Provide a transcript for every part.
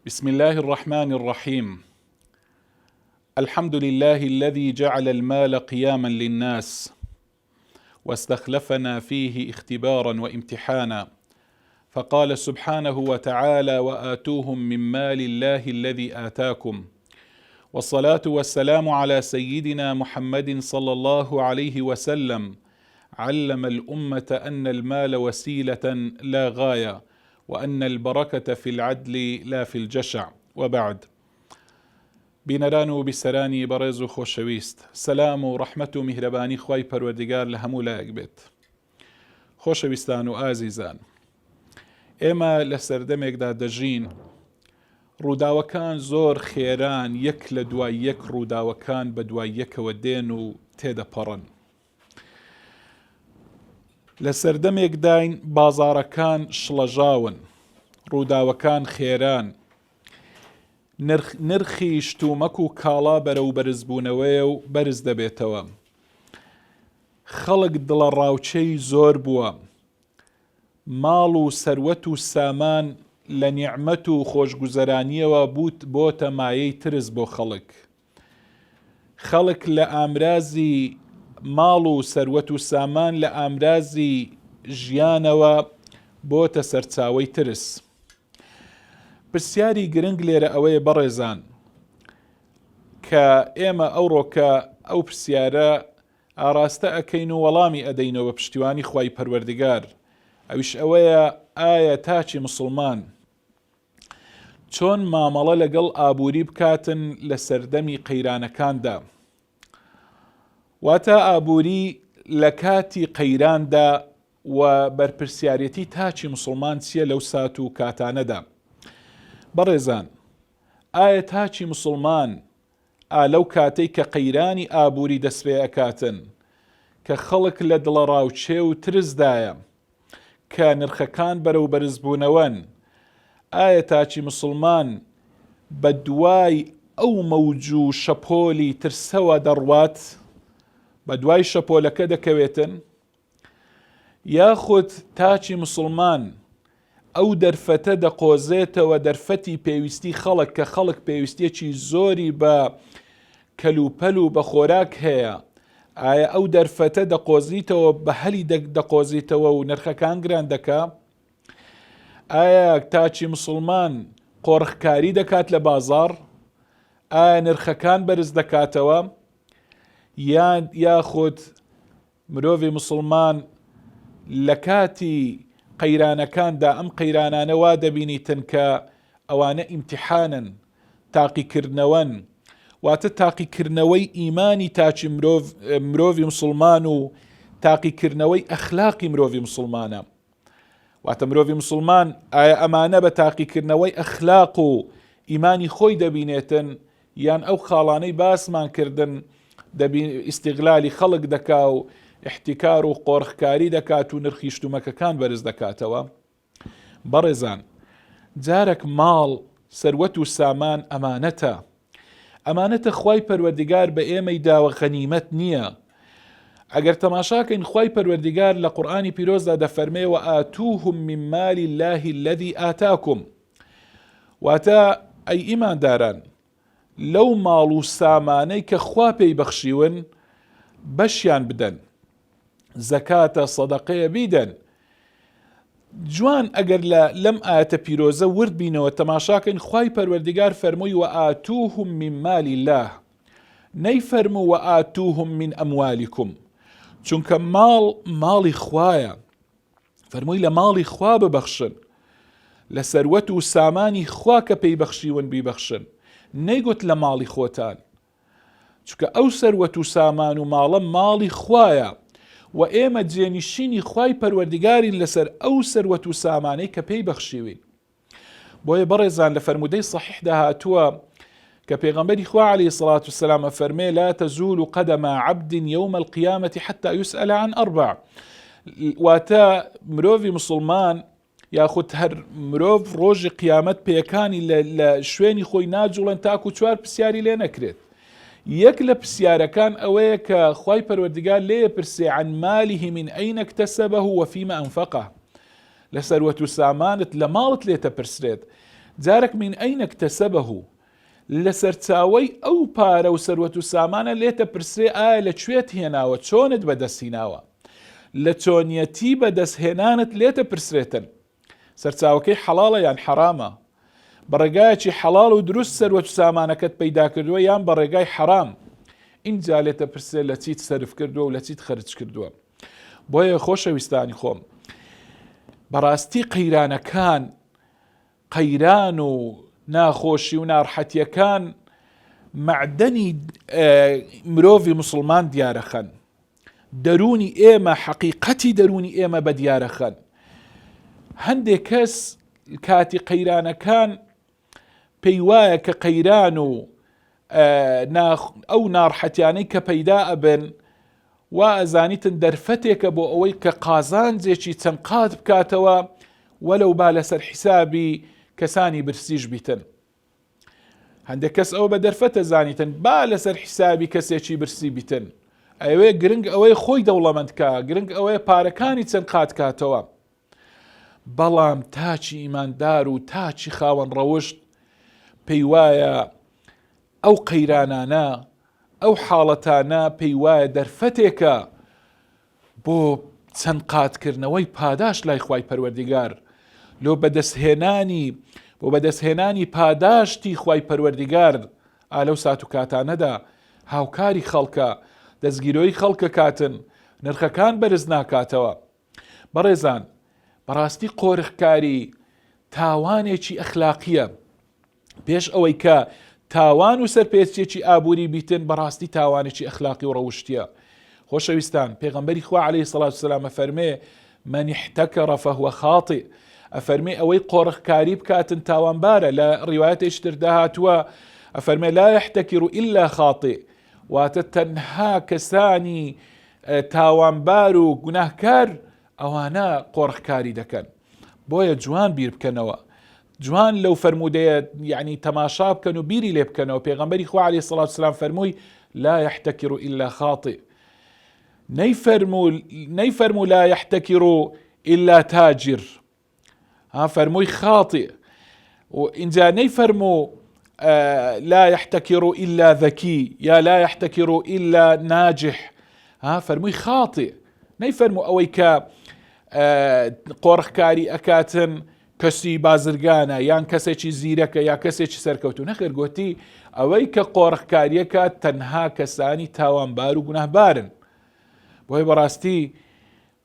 بسم الله الرحمن الرحيم الحمد لله الذي جعل المال قياما للناس واستخلفنا فيه اختبارا وامتحانا فقال سبحانه وتعالى وآتوهم من مال الله الذي آتاكم والصلاة والسلام على سيدنا محمد صلى الله عليه وسلم علم الأمة أن المال وسيلة لا غاية وأن البركة في العدل لا في الجشع وبعد بینەران و بیسەرانی بەڕێز و خۆشەویست سەلام و ڕەحمەت و میهرەبانی خوای پەروەردگار لە هەموو لایەک بێت خۆشەویستان و ئازیزان ئێمە لە سەردەمێکدا دەژین ڕووداوەکان زۆر خێران یەک لە دوای یەک ڕووداوەکان بە دوای یەکەوە دێن و تێدەپەڕن لە سەردەمێکداین بازاڕەکان شڵەژاون، ڕووداوەکان خێران، نرخ نرخی شتومەک و کاڵا بەرەو بەرزبوونەوەیە و بەرز دەبێتەوە. خەڵک دڵەڕاوکێی زۆر بووە. ماڵ و سەروەت و سامان لە نیعمەت و خۆشگوزەرانییەوە بووت بۆتە مایەی ترس بۆ خەڵک. خەڵک لە ئامرازی ماڵ و سەروەت و سامان لە ئامرازی ژیانەوە بۆتە سەرچاوەی ترس. پرسیاری گرنگ لێرە ئەوەیە بەڕێزان کە ئێمە ئەوڕۆکە ئەو پرسیارە ئاراستە ئەکەین و وەڵامی ئەدەینەوە بە پشتیوانی خوای پەروەردگار ئەویش ئەوەیە ئایا تاکی مسوڵمان چۆن مامەڵە لەگەڵ ئابووری بکاتن لە سەردەمی قەیرانەکاندا؟ واتە ئابووری لە کاتی قەیراندا و بەرپرسیارێتی تاکی مسوڵمان چییە لەو سات و کاتانەدا؟ بەڕێزان ئایا تاکی مسوڵمان ئا لەو کاتەی کە قەیرانی ئابووری دەسپێئەکاتن کە خەڵک لە دڵەڕاوکێ و ترسدایە کە نرخەکان بەرەو بەرزبوونەوەن، ئایا تاکی مسوڵمان بە دوای ئەو مەوج و شەپۆلی ترسەوە دەڕوات؟ بە دوای شەپۆلەکە دەکەوێتن؟ یاخود تاکی مسوڵمان ئەو دەرفەتە دەقۆزێتەوە دەرفەتی پێویستی خەڵک کە خەڵک پێویستیەکی زۆری بە کەلوپەل و بە خۆراک هەیە ئایا ئەو دەرفەتە دەقۆزیتەوە بە هەلی دەقۆزیتەوە و نرخەکان گران دەکا؟ ئایا تاکی مسوڵمان قۆرخکاری دەکات لە بازاڕ؟ ئایا نرخەکان بەرز دەکاتەوە؟ یان یاخود مرۆڤی موسڵمان لە کاتی قەیرانەکاندا ئەم قەیرانانە وا دەبینیتن کە ئەوانە ئیمتیحانن، تاقیکردنەوەن، واتە تاقیکردنەوەی ئیمانی تاکی مرۆڤ مرۆڤی موسڵمان و تاقیکردنەوەی ئەخلاقی مرۆڤی موسڵمانە. واتە مرۆڤی موسڵمان ئایا ئەمانە بە تاقیکردنەوەی ئەخلاق و ئیمانی خۆی دەبینێتن یان ئەو خاڵانەی باسمان کردن دەبی ئیستیغلالی خەڵک دەکا و ئیحتیکار و قۆرخکاری دەکات و نرخی شتومەکەکان بەرز دەکاتەوە؟ بەڕێزان جارەک ماڵ سەروەت و سامان ئەمانەتە ئەمانەتە خوای پەروەردگار بە ئێمەی داوە غەنیمەت نییە ئەگەر تەماشاکەین خوای پەروەردگار لە قورئانی پیرۆزدا دەفەرمێ وآتوهم من مال الله الذي آتاکم واتە ئەی ئیمانداران لەو ماڵ و سامانەی کە خوا پێی بەخشیون بەشیان بدەن زەکاتە سەدەقەیە بیدەن جوان ئەگەر لە لەم ئاەتە پیرۆزە ورد بینەوە تەماشاکەین خوای پەروەردگار فەرمووی وآتوهم من مال الله نەیفەرموو وآتوهم من ئەموالکم چونکە ماڵ ماڵی خوایە فەرمووی لە ماڵی خوا ببەخشن لە سەروەت و سامانی خوا کە پێی بەخشیون بیبەخشن نەیگوت لە ماڵی خۆتان چونکە ئەو سەروەت و سامان و ماڵە ماڵی خوایە و ئێمە جێنشینی خوای پەروەردگارین لەسەر ئەو سەروەت و سامانەی کە پێی بەخشیوین بۆیە بەڕێزان لە فەرموودەی صحیحدا هاتووە کە پێغەمبەری خوا علیه الصلاة والسلام ئەفەرمێ لا تزول قدم عبد يوم القيامة حتى يسأل عن أربع واتە مرۆڤی مسلمان یاخود هەر مرۆڤ ڕۆژی قیامەت پێکانی لە شوێنی خۆی ناجوڵێن تاکو چوار پرسیاری لێ نەکرێت یەک لە پرسیارەکان ئەوەیە کە خوای پەروەردگار لێ پرسێ عن ماله من أين اكتسبه وفيما أنفقه لە سەروەت و سامانت لە ماڵت لێتەپرسرێت. جارەک من ئەینە اکتسبه لە سەرچاوەی ئەو پارە و سەروەت و سامانە لێتە پرسرێ ئایا لە کوێت هێناوە چۆنت بەدەست هیناوە لە چۆنیەتی بەدەست هێنانت لێتە پرسرێتن سەرچاوەکەی حەڵاڵە یان حەرامە بە ڕێگایەکی حەڵاڵ و دروست سەروەت و سامانەکەت پەیدا کردووە یان بە ڕێگای حەرام ئینجا لێتە پرسێ لە چیت سەرف کردووە و لە چیت خەرج کردووە بۆیە خۆشەویستانی خۆم بەڕاستی قەیرانەکان قەیران و ناخۆشی و ناڕحەتیەکان مەعدەنی مرۆڤی مسلمان دیارەخەن دەروونی ئێمە حەقیقەتی دەروونی ئێمە بە دیارەخەن هەندێک کەس کاتی قەیرانەکان پێی وایە کە قەیران و ئەو ناڕحەتیانەی کە پەیدا ئەبن وا ئەزانیتن دەرفەتێکە بۆ ئەوەی کە قازانجێکی چەند قات بکاتەوە وەلەو با لەسەر حیسابی کەسانی برسیش بیتن. هەندێک کەس ئەوە بە دەرفەتە زانیتن با لەسەر حیسابی کەسێکی برسی بیتن ئەوێ گرنگ ئەوەی خۆی دەوڵەمەند کا گرنگ ئەوەیە پارەکانی چەند قات کاتەوە بەڵام تاچی ئیماندار و تاچی خاوەن ڕەوشت پێی وایە ئەو قەیرانانە ئەو حاڵەتانە پێی وایە دەرفەتێکە بۆ چەند قاتکردنەوەی پاداشت لای خوای پەروەردیگار لۆ بەدەستهێنانی بۆ بەدەستهێنانی پاداشتی خوای پەروەردیگار ئا لەو سات و کاتانەدا هاوکاری خەڵکە دەستگیرۆی خەڵکە کاتن نرخەکان بەرز ناکاتەوە بەڕێزان بەڕاستی قۆرخکاری تاوانێکی ئەخلاقیە پێش ئەوەی کە تاوان و سەرپێچیەکی ئابووری بیتن بەڕاستی تاوانێکی ئەخلاقی و ڕەوشتیە خۆشەویستان پێغەمبەری خوا عەلەیهی سڵات وسلام ئەفەرمێ من احتکر فهو خاطئ ئەفەرمێ ئەوەی قۆرخکاری بکاتن تاوانبارە لە ڕیوایەتێکی تردا هاتووە ئەفەرمێ لا يحتكر إلا خاطئ واتە تەنها کەسانی تاوانبار و گوناهکار ئەوانە قۆرخکاری دەکەن بۆیە جوان بیر بکەنەوە جوان لەو فەرموودەیە یعنی تەماشا بکەن و بیری لێ بکەنەوە پێغەمبەری خوا عەلەیهی سڵات سلام فەرمووی لا يحتكر إلا خاطئ نەیفەرموو نەیفەرموو لا يحتكر إلا تاجر ها فەرمووی خاطئ و ئینجا نەیفەرموو لا يحتكر إلا ذكي یا لا يحتكر إلا ناجح ها فەرمووی خاطئ نەیفەرموو ئەوەی کە قۆرخکاری ئەکاتن کەسی بازرگانە یان کەسێکی زیرەکە یا کەسێکی سەرکەوتو نەخێر گوتی ئەوەی کە قۆرخکاریەکە تەنها کەسانی تاوانبار و گوناهبارن بۆیە بەڕاستی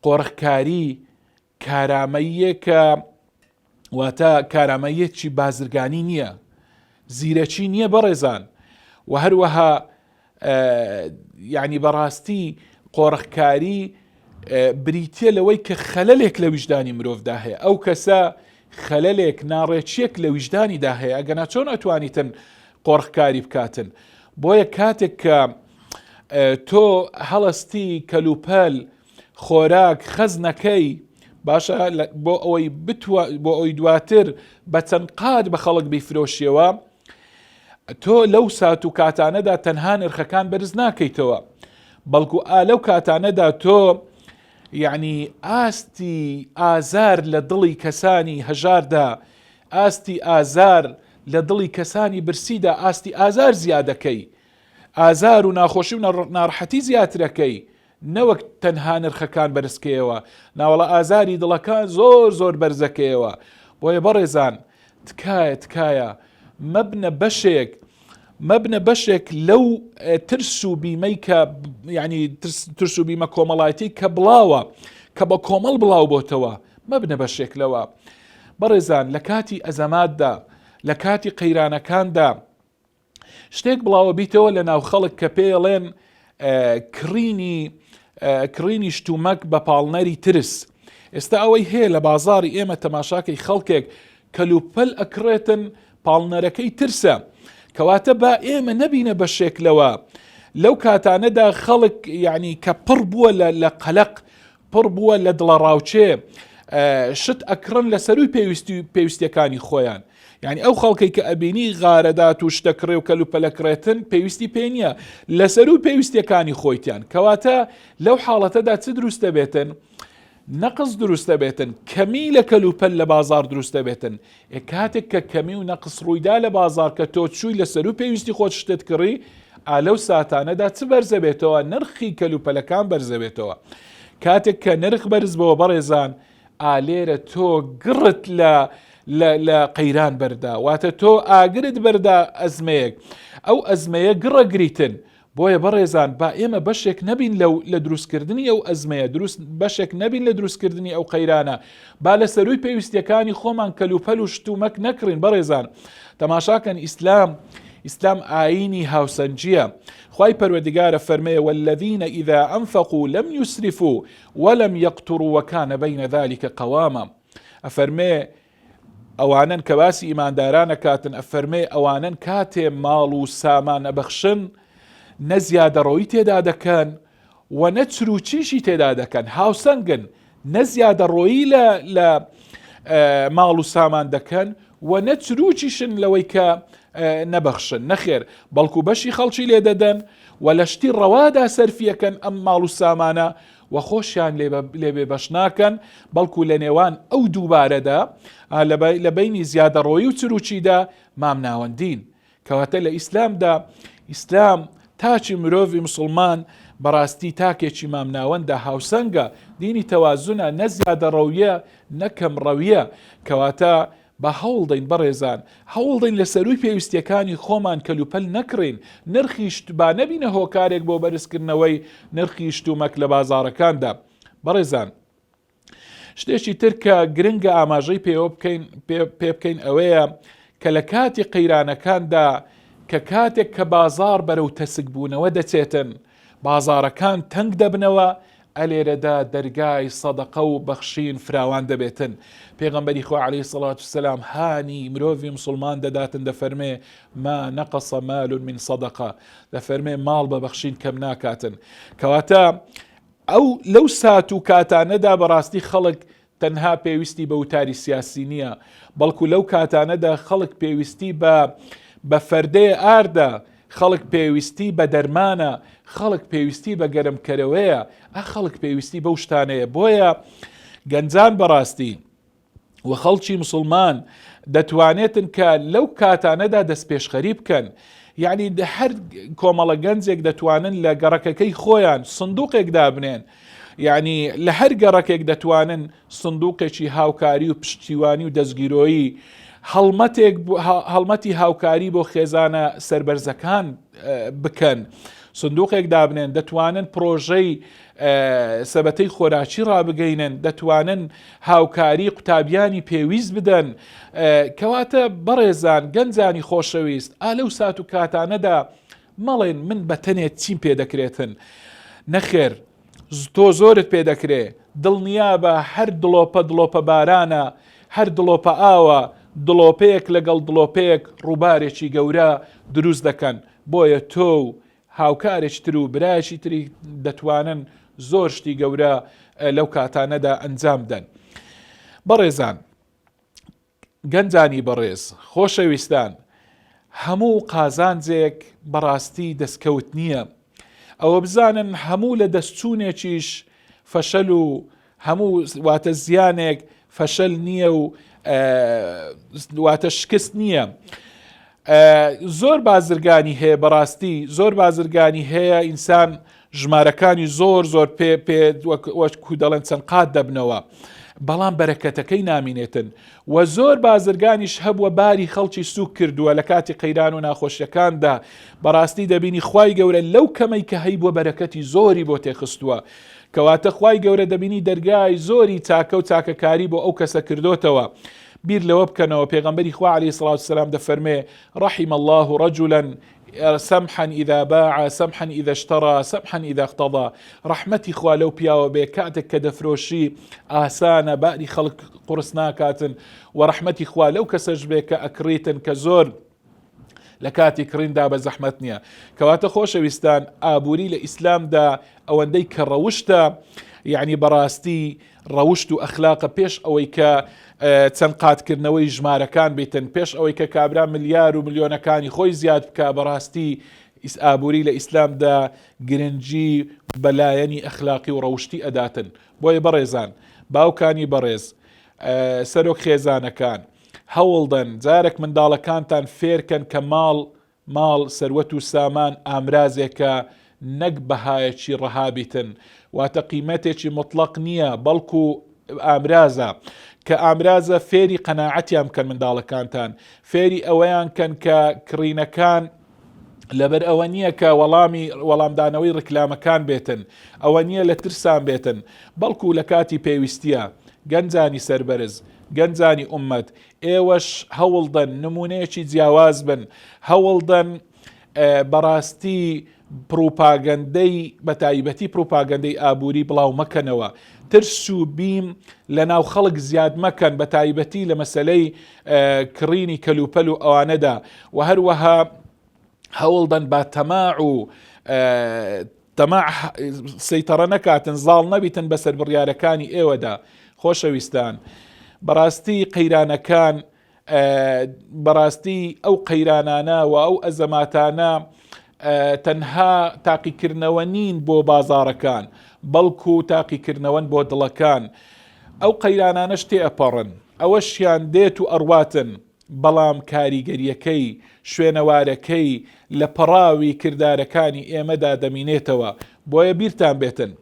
قۆرخکاری کارامەییەکە واتە کارامەیەکی بازرگانی نییە زیرەکی نییە بەڕێزان و هەروەها یعنی بەڕاستی قۆرخکاری بریتە لەوەی کە خەلەلێک لە ویژدانی مرۆڤدا هەیە ئەو کەسە خەلەلێک ناڕێکیەک لە ویژدانیدا هەیە ئەگەنا چۆن ئەتوانیتن قۆرخکاری بکاتن بۆیە کاتێک کە تۆ هەڵستی کەلوپەل خۆراک خەزنەکەی باشە بۆ ئەوەی بتوە بۆ ئەوی دواتر بە چەند قات بە خەڵک بیفرۆشیەوە تۆ لەو سات و کاتانەدا تەنها نرخەکان بەرز ناکەیتەوە بەڵکو ئا لەو کاتانەدا تۆ یعنی ئاستی ئازار لە دڵی کەسانی هەژاردا ئاستی ئازار لە دڵی کەسانی برسیدا ئاستی ئازار زیادەکەی ئازار و ناخۆشی و ناڕەحەتی زیاترەکەی نەوەک تەنها نرخەکان بەرزکەیەوە ناوەڵا ئازاری دڵەکان زۆر زۆر بەرزەکەیەوە بۆیە بەڕێزان تکایە تکایە مەبنە بەشێک مەبنە بەشێک لەو ترس و بیمەی کە ینی ترس و بیمە کۆمەڵایەتی کە بڵاوە کە بە کۆمەڵ بڵاو بۆتەوە مەبنە بەشێک لەوە بەڕێزان لە کاتی ئەزەماتدا لە کاتی قەیرانەکاندا شتێک بڵاوە بیتەوە لە ناو خەڵک کە پێڵێن کڕینی کڕینی شتومەک بە پاڵنەری ترس ئێستا ئەوەی هەیە لە بازاری ئێمە تەماشاکەی خەڵکێک کەلوپەل ئەکڕێتن پاڵنەرەکەی ترسە کەواتە با ئێمە نەبینە بەشێک لەوە لەو کاتانەدا خەڵک یعنی کە پڕ بووە لە قەلق پڕ بووە لە دڵەڕاوکێ شت ئەکڕن لە سەروی پێویستی پێویستیەکانی خۆیان یعنی ئەو خەڵکەی کە ئەبینی غارەدات و شتەکڕێ و کەلوپەلەکڕێتن پێویستی پێ نییە لە سەروی پێویستیەکانی خۆیتیان کەواتە لەو حاڵەتەدا چ دروست دەبێتن؟ نەقس دروست دەبێتن، کەمی لە کەلوپەل لە بازاڕ دروست دەبێتن، ئێ کاتێک کە کەمی و نەقس ڕوویدا لە بازاڕ کە تۆ چووی لە سەروو پێویستی خۆت شتت کڕی، ئا لەو ساتانەدا چ بەرزەبێتەوە؟ نرخی کەلوپەلەکان بەرزەبێتەوە. کاتێک کە نرخ بەرز بۆوە بەڕێزان، ئا لێرە تۆ گڕت لە لە لە قەیران بەردا، واتە تۆ ئاگرت بەردا ئەزمەیەک، ئەو ئەزمەیە گڕەگریتن، بۆیە بەڕێزان با ئێمە بەشێک نەبین لەو لە دروستکردنی ئەو ئەزمەیە، دروست بەشێک نەبین لە دروستکردنی ئەو قەیرانە، با لە سەرووی پێویستیەکانی خۆمان کەلوپەل و شتومەک نەکڕین. بەڕێزان تەماشاکەن ئیسلام ئیسلام ئایینی هاوسەنگییە. خوای پەروەردگار ئەفەرمێ والذین اذا انفقوا لم یسرفوا ولم یقتروا وکان بین ذلک قواما. ئەفەرمێ ئەوانەن کە باسی ئیمانداران ئەکاتن ئەفەرمێ ئەوانەن کاتێ ماڵ و سامان ئەبەخشن نە زیادەڕۆیی تێدا دەکەن و نە چروچیشی تێدا دەکەن هاوسەنگن نە زیادەڕۆیی لە لە ماڵ و سامان دەکەن و نە چروچیشن لەوەی کە نەبەخشن نەخێر بەڵکو بەشی خەڵکی لێ دەدەن و لە شتی ڕەوادا سەرفیەکەن ئەم ماڵ و سامانە و خۆشیان لێ بێ بەش ناکەن، بەڵکو لە نێوان ئەو دووبارەدا، لە بەینی زیادەڕۆیی و چروچیدا مامناوەندین. کەواتە لە ئیسلامدا، ئیسلام تاکی مرۆڤی مسوڵمان بەڕاستی تاکێکی مامناوەندە، هاوسەنگە، دینی تەوازنە، نە زیادەڕەویە نە کەمڕەویە، کەواتە با هەوڵدەین بەڕێزان، هەوڵدەین لە سەرووی پێویستییەکانی خۆمان کەلوپەل نەکڕین، نرخی شت با نەبینە هۆکارێک بۆ بەرزکردنەوەی نرخی شتومەک لە بازاڕەکاندا. بەڕێزان، شتێکی تر کە گرنگە ئاماژەی پێوە بکەین پێ بکەین ئەوەیە کە لە کاتی قەیرانەکاندا کە کاتێک کە بازاڕ بەرەو تەسکبوونەوە دەچێتن، بازاڕەکان تەنگ دەبنەوە، ئەلێرەدا دەرگای سەدەقە و بەخشین فراوان دەبێتن. پێغەمبەری خوا علیە الصلوة والسلام هانی مرۆڤی مسوڵمان دەداتن دەفەرمێ، ما نقص مال من صدقە، دەفەرمێ ماڵ بە بەخشین کەم ناکاتن. کەواتە ئەو لەو سات و کاتانەدا بەڕاستی خەڵک تەنها پێویستی بە وتاری سیاسی نییە، بەڵکو لەو کاتانەدا خەڵک پێویستی بە بە فەردەیە ئاردە، خەڵک پێویستی بە دەرمانە، خەڵک پێویستی بە گەرمکەرەوەیە، ئا خەڵک پێویستی بەو شتانەیە. بۆیە گەنجان بەڕاستی و خەڵکی مسوڵمان دەتوانێتن کە لەو کاتانەدا دەستپێشخەری بکەن. یعنی هەر کۆمەڵە گەنجێک دەتوانن لە گەڕەکەکەی خۆیان سندوقێک دابنێن، یانی لە هەر گەڕەکێک دەتوانن سندوقێکی هاوکاری و پشتیوانی و دەستگیرۆیی هەڵمەتێک هەڵمەتی هاوکاری بۆ خێزانە سەربەرزەکان بکەن. سندوقێک دابنێن دەتوانن پرۆژەی سەبەتەی خۆراکی ڕابگەینن دەتوانن هاوکاری قوتابیانی پێویست بدەن کەواتە بەڕێزان گەنجانی خۆشەویست ئا لەو سات و کاتانەدا مەڵێن من بەتەنێ چیم پێ دەکرێتن نەخێر تۆ زۆرت پێ دەکرێ دڵنیابە هەر دڵۆپە دڵۆپە بارانە هەر دڵۆپە ئاوە دڵۆپەیەک لەگەڵ دڵۆپەیەک ڕووبارێکی گەورە دروست دەکەن بۆیە تۆ و هاوکارێکی تر و برایەکی تری دەتوانن زۆر شتی گەورە لەو کاتانەدا ئەنجام بدەن بەڕێزان گەنجانی بەڕێز، خۆشەویستان، هەموو قازانجێک بەڕاستی دەستکەوت نییە. ئەوە بزانن هەموو لە دەستچوونێکیش فەشەل و هەموو واتە زیانێک فەشەل نییە و واتە شکست نییە. زۆر بازرگانی هەیە بەڕاستی زۆر بازرگانی هەیە ئینسان ژمارەکانی زۆر زۆر پێ پێ وەکو دەڵێن چەند قات دەبنەوە بەڵام بەرەکەتەکەی نامینێتن و زۆر بازرگانیش هەبووە باری خەڵکی سوک کردووە لە کاتی قەیران و ناخۆشیەکاندا بەڕاستی دەبینی خوای گەورە لەو کەمەی کە هەیبووە بەرەکەتی زۆری بۆ تێخستووە کەواتە خوای گەورە دەبینی دەرگای زۆری چاکە و چاکەکاری بۆ ئەو کەسە کردۆتەوە بیر لەوە بکەنەوە پێغەمبەری خوا علیه الصلاة والسلام دەفەرمێ رحم الله رجلا سمحا اذا باع سمحا اذا اشترى سمحا اذا اقتضى ڕەحمەتی خوا لەو پیاوە بێ کاتێک کە دەفرۆشی ئاسانە باری خەڵک قورس ناکاتن و ڕەحمەتی خوا لەو کەسەش بێ کە ئەکڕیتن کە زۆر لە کاتی کڕیندا بە زەحمەت نییە کەواتە خۆشەویستان ئابووری لە ئیسلامدا ئەوەندەی کە ڕەوشتە یعنی بەڕاستی ڕەوشت و ئەخلاقە پێش ئەوەی کە چەند قاتکردنەوەی ژمارەکان بیتن پێش ئەوەی کە کابرا ملیار و ملیۆنەکانی خۆی زیاد بکە بەڕاستی ئابووری لە ئیسلامدا گرنگی بەلایەنی ئەخلاقی و ڕەوشتی ئەداتن بۆیە بەڕێزان. باوکانی بەڕێز، سەرۆک خێزانەکان، هەوڵدەن جارێک منداڵەکانتان فێرکەن کە ماڵ ماڵ، سەروەت و سامان ئامرازێکە نەک بەهایەکی ڕەها بیتن، واتە قیمەتێکی موتڵەق نییە، بەڵکو ئامرازە، کە ئامرازە فێری قەناعەتیان بکەن منداڵەکانتان، فێری ئەوەیان کەن کە کڕینەکان لەبەر ئەوە نییە کە وەڵامی وەڵامدانەوەی ڕیکلامەکان بێتن، ئەوە نییە لە ترسان بێتن، بەڵکو لە کاتی پێویستییە. گەنجانی سەربەرز، گەنجانی ئوممەت، ئێوەش هەوڵدەن نمونەیەکی جیاواز بن، هەوڵدەن بەڕاستی پڕوپاگەندەی بەتایبەتی پڕوپاگەندەی ئابووری بڵاو مەکەنەوە، ترس و بیم لە ناو خەڵک زیاد مەکەن بەتایبەتی لە مەسەلەی کڕینی کەلوپەل و ئەوانەدا و هەروەها هەوڵدەن با تەماع و تەماع سەیتەڕە نەکاتن زاڵ نەبیتن بەسەر بڕیارەکانی ئێوەدا خۆشەویستان بەڕاستی قەیرانەکان بەڕاستی ئەو قەیرانانە و ئەو ئەزەماتانە تەنها تاقیکردنەوە نین بۆ بازارەکان بەڵکو تاقیکردنەوەن بۆ دڵەکان ئەو قەیرانانەش تێئەپەڕن ئەوەشیان دێت و ئەڕواتن بەڵام کاریگەرییەکەی، شوێنەوارەکەی لە پەڕاوی کردارەکانی ئێمەدا دەمینێتەوە، بۆیە بیرتان بێتن،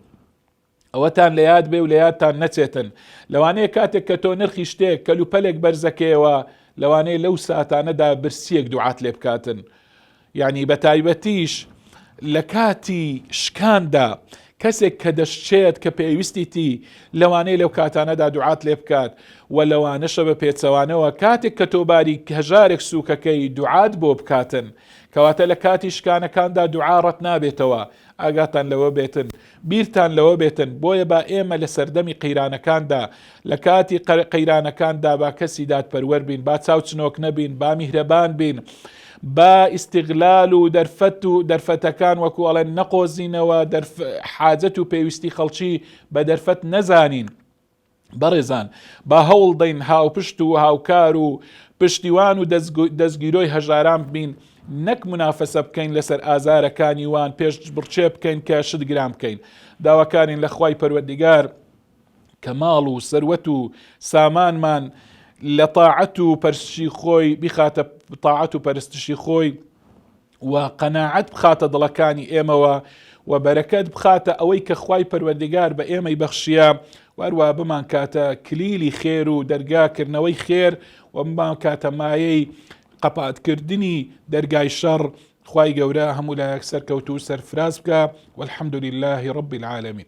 ئەوەتان لە یاد بێ و لە یادتان نەچێتن، لەوانەیە کاتێک کە تۆ نرخی شتێک، کەلوپەلێک بەرزەکەیەوە، لەوانەیە لەو ساتانەدا برسییەک دوعات لێ بکاتن. یانی بەتایبەتیش لە کاتی شکاندا کەسێک کە دەشچێت کە پێویستیتی لەوانەیە لەو کاتانەدا دوعات لێ بکات و لەوانەشە بە پێچەوانەوە کاتێک کە تۆ باری هەژارێک سوکەکەی دوعات بۆ بکاتن کەواتە لە کاتی شکانەکاندا دوعا ڕەت نابێتەوە ئاگاتان لەوە بێتن بیرتان لەوە بێتن، بۆیە با ئێمە لە سەردەمی قەیرانەکاندا، لە کاتی قەیرانەکاندا با کەسی دادپەروەر بین، با چاوچنۆک نەبین، با میهرەبان بین، با ئیستیغلال و دەرفەت و دەرفەتەکان وەکو ئەڵێن نەقۆزینەوە، حاجەت و پێویستی خەڵکی بە دەرفەت نەزانین. بەڕێزان با هەوڵدەین هاوپشت و هاوکار و پشتیوان و دەستگیرۆی هەژاران بین نەک منافەسە بکەین لەسەر ئازارەکانی وان پێش بڕچێ بکەین کە شت گران بکەین داواکارین لە خوای پەروەردیگار کە ماڵ و سەروەت و سامانمان لە تاعەت و پەرستشی خۆی بیخاتە تاعەت و پەرستشی خۆی و قەناعەت بخاتە دڵەکانی ئێمەوە و بەرەکەت بخاتە ئەوەی کە خوای پەروەردگار بە ئێمەی بەخشیە و هەروە بمانکاتە کلیلی خێر و دەرگا کردنەوەی خێر و بمانکاتە مایەی قەپاتکردنی دەرگای شەڕ خوای گەورە هەموو لایەک سەرکەوتوو سەرفراز بکا والحمد لله رب العالمین.